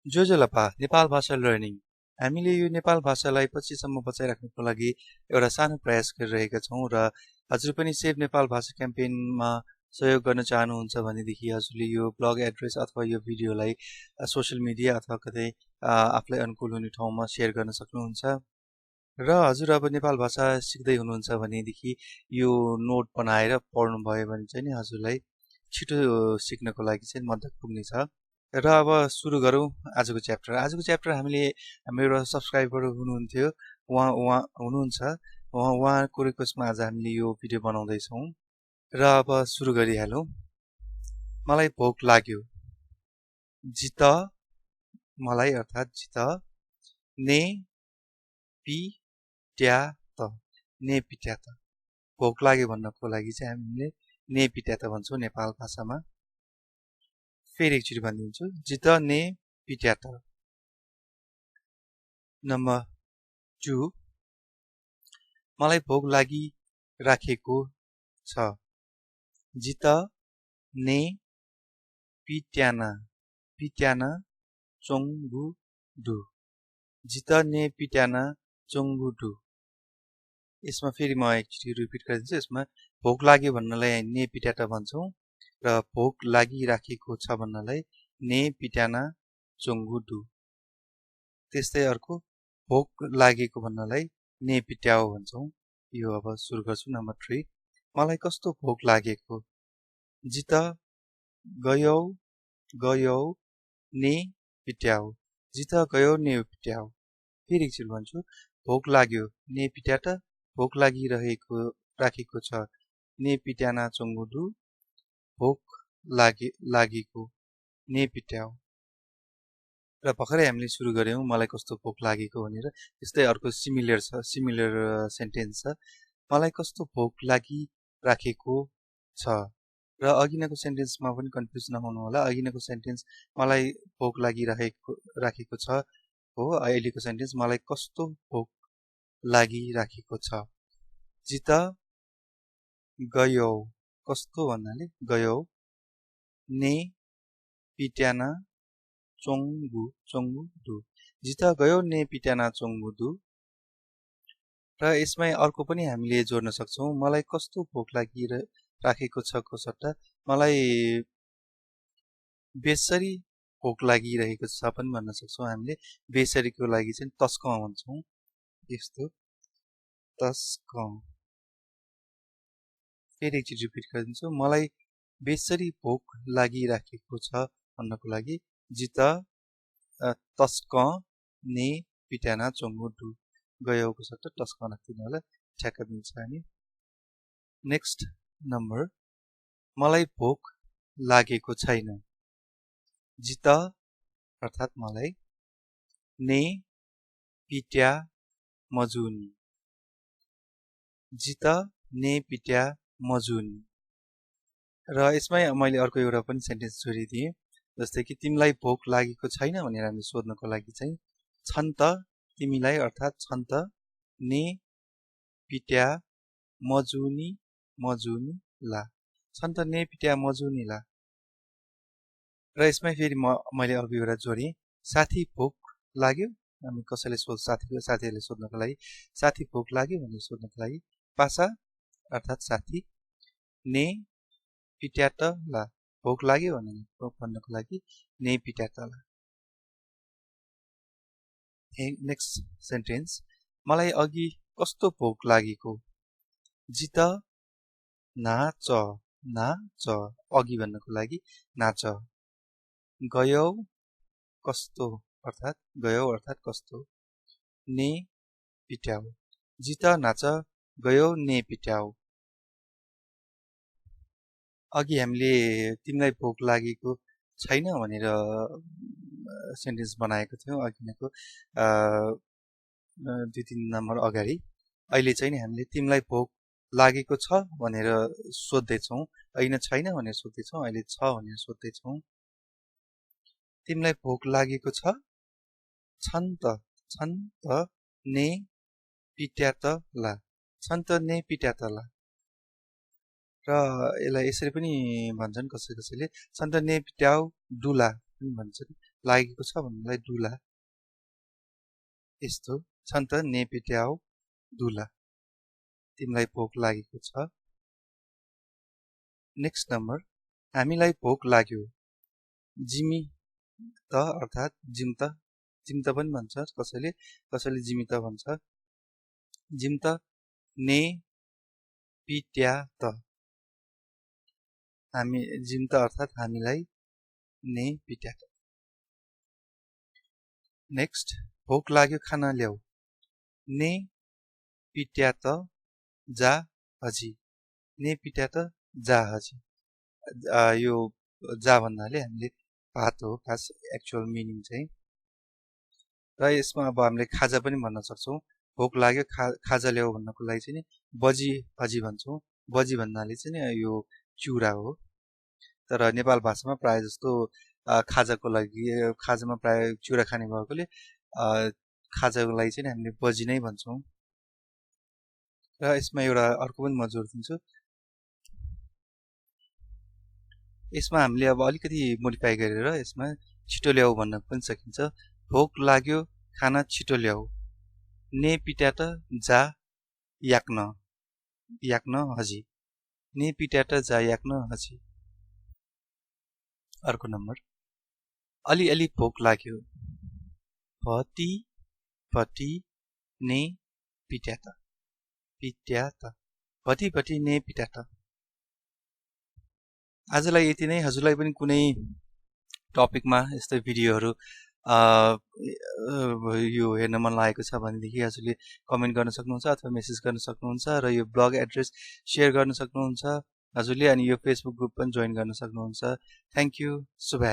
जोजोलपा नेपाल भाषा लर्निङ। हामीले यो नेपाल भाषालाई पछिसम्म बचाइराख्नुको लागि एउटा सानो प्रयास गरिरहेका छौँ र हजुर पनि सेभ नेपाल भाषा क्याम्पेनमा सहयोग गर्न चाहनुहुन्छ भनेदेखि हजुरले यो ब्लग एड्रेस अथवा यो भिडियोलाई सोसियल मिडिया अथवा कतै आफूलाई अनुकूल हुने ठाउँमा सेयर गर्न सक्नुहुन्छ। र हजुर अब नेपाल भाषा सिक्दै हुनुहुन्छ भनेदेखि यो नोट बनाएर पढ्नुभयो भने चाहिँ नि हजुरलाई छिटो सिक्नको लागि चाहिँ मद्दत पुग्नेछ। र अब सुरु गरौँ आजको च्याप्टर। हामीले हाम्रो एउटा सब्सक्राइबर हुनुहुन्थ्यो, उहाँ हुनुहुन्छ, उहाँको रिक्वेस्टमा आज हामीले यो भिडियो बनाउँदैछौँ। र अब सुरु गरिहालौँ। मलाई भोक लाग्यो। जित मलाई अर्थात् जित ने पिट्यात ने पिट्यात। भोक लाग्यो भन्नको लागि चाहिँ हामीले ने पिट्यात भन्छौँ नेपाल भाषामा। फेरि एकचोटि भनिदिन्छु, जित ने पिट्यात। नम्बर 2, मलाई भोक लागिराखेको छ। जित ने पिट्याना पिट्याना चोङ्गुडु। जित ने पिट्याना चोङ्गुडु। यसमा फेरि म एकचोटि रिपिट गरिदिन्छु। यसमा भोक लाग्यो भन्नलाई ने पिट्याटा भन्छौँ र भोक लागिराखेको छ भन्नलाई ने पिट्याना चोङ्गुडु। त्यस्तै अर्को भोक लागेको भन्नलाई ने पिट्याओ भन्छौँ। यो अब सुरु गर्छु। नम्बर 3, मलाई कस्तो भोक लागेको। जित गयौ गयौ ने पिट्याओ। जित गयो ने पिट्याओ। फेरि एकचोटि भन्छु, भोक लाग्यो ने पिट्याटा, भोक राखेको छ ने पिट्याना चोङ्गुडु, भोक लागेको ने पिट्याओ। र भर्खरै हामीले सुरु गऱ्यौँ मलाई कस्तो भोक लागेको भनेर। त्यस्तै अर्को सिमिलर सेन्टेन्स छ, मलाई कस्तो भोक लागिराखेको छ। र अघिनको सेन्टेन्समा पनि कन्फ्युज नहुनु होला। अघिनको सेन्टेन्स मलाई भोक लागिराखेको छ हो, अहिलेको सेन्टेन्स मलाई कस्तो भोक लागिराखेको छ। जित गयौ, कस्तो भन्नाले गयौ, ने पिट्याना चोङ्गुडु। जित गयो ने पिट्याना चोङ्गुडु। र यसमै अर्को पनि हामीले जोड्न सक्छौँ, मलाई कस्तो भोक लागिराखेको छ को सट्टा मलाई बेसरी भोक लागिरहेको छ पनि भन्न सक्छौँ हामीले। बेसरीको लागि चाहिँ तस्क भन्छौँ। यस्तो तस्क। फेरि एकचोटि रिपिट गरिदिन्छु, मलाई बेसरी भोक लागिराखेको छ भन्नको लागि जित तस्क ने पिट्याना चोङ्गुडु। गयोको सट्टा टस्क राख्दिनु होला, ठ्याक्क मिल्छ हामी। नेक्स्ट नम्बर, मलाई भोक लागेको छैन। जित अर्थात् मलाई ने पिट्या मजुनी। जित ने पिट्या मजुनी। र यसमै मैले अर्को एउटा पनि सेन्टेन्स जोडिदिएँ, जस्तै कि तिमीलाई भोक लागेको छैन भनेर हामीले सोध्नको लागि चाहिँ छन् त तिमीलाई अर्थात् छन् त ने पिट्या मजुनी मजुनी ला। छन् त ने पिट्या मजुनी ला। र यसमै फेरि मैले अर्को एउटा जोडेँ, साथी भोक लाग्यो। हामी कसैले साथीहरूले सोध्नको लागि साथी भोक लाग्यो भनेर सोध्नको लागि पासा अर्थात् साथी ने पिट्याट ला। भोक लाग्यो भन्नको लागि ने पिट्याट ला। नेक्स्ट सेन्टेन्स, मलाई अघि कस्तो भोक लागेको। जित नाच नाच, अघि भन्नको लागि नाच। गयौ कस्तो अर्थात् कस्तो ने पिट्याउ। जित नाच गयो ने पिट्याउ। अघि हामीले तिमीलाई भोक लागेको छैन भनेर सेन्टेन्स बनाएको थियौँ अघिको 2-3 नम्बर अगाडि। अहिले चाहिँ नि हामीले तिमीलाई भोक लागेको छ भनेर सोध्दैछौँ। अहिले छैन भनेर सोध्दैछौँ, अहिले छ भनेर सोध्दैछौँ। तिमीलाई भोक लागेको छ। छन् त ने पिट्यात ला। छन् त ने पिट्यात ला। र यसलाई यसरी पनि भन्छन् कसैले, छन् त ने पिट्याउ डुला पनि भन्छन्। लागेको छ भन्नलाई दुला यस्तो छ नि त ने पिट्याउ दुला तिमीलाई भोक लागेको छ नेक्स्ट नम्बर हामीलाई भोक लाग्यो जिमी त अर्थात जिम त पनि भन्छ कसैले जिमी त भन्छ जिम त ने पिट्या त हामी जिम त अर्थात हामीलाई ने पिट्या त नेक्स्ट भोक लाग्यो खाना ल्याऊ ने पिट्या त जा हजी ने पिट्या त जा हजी यो जा भन्नाले हामीले भात हो खास एक्चुअल मिनिङ चाहिँ र यसमा अब हामीले खाजा पनि भन्न सक्छौँ भोक लाग्यो खाजा ल्याऊ भन्नको लागि चाहिँ नि बजी हजी भन्छौँ बजी भन्नाले चाहिँ नि यो चिउरा हो तर नेपाल भाषामा प्राय जस्तो खाजाको लागि खाजामा प्राय चिउरा खाने भएकोले खाजाको लागि चाहिँ हामीले बजी नै भन्छौँ र यसमा एउटा अर्को पनि म जोडिदिन्छु यसमा हामीले अब अलिकति मोडिफाई गरेर यसमा छिटो ल्याऊ भन्न पनि सकिन्छ भोक लाग्यो खाना छिटो ल्याऊ ने पिट्या त जा याक्न हजी ने पिट्या त जा याक्न हजी अर्को नम्बर अलिअलि भोक लाग्यो भटी ने पिट्या त भटी ने पिट्या त आजलाई यति नै हजुरलाई पनि कुनै टपिकमा यस्तै भिडियोहरू यो हेर्न मन लागेको छ भनेदेखि हजुरले कमेन्ट गर्न सक्नुहुन्छ अथवा मेसेज गर्न सक्नुहुन्छ र यो ब्लग एड्रेस सेयर गर्न सक्नुहुन्छ हजुरले अनि यो फेसबुक ग्रुप पनि जोइन गर्न सक्नुहुन्छ थ्यांक यू शुभ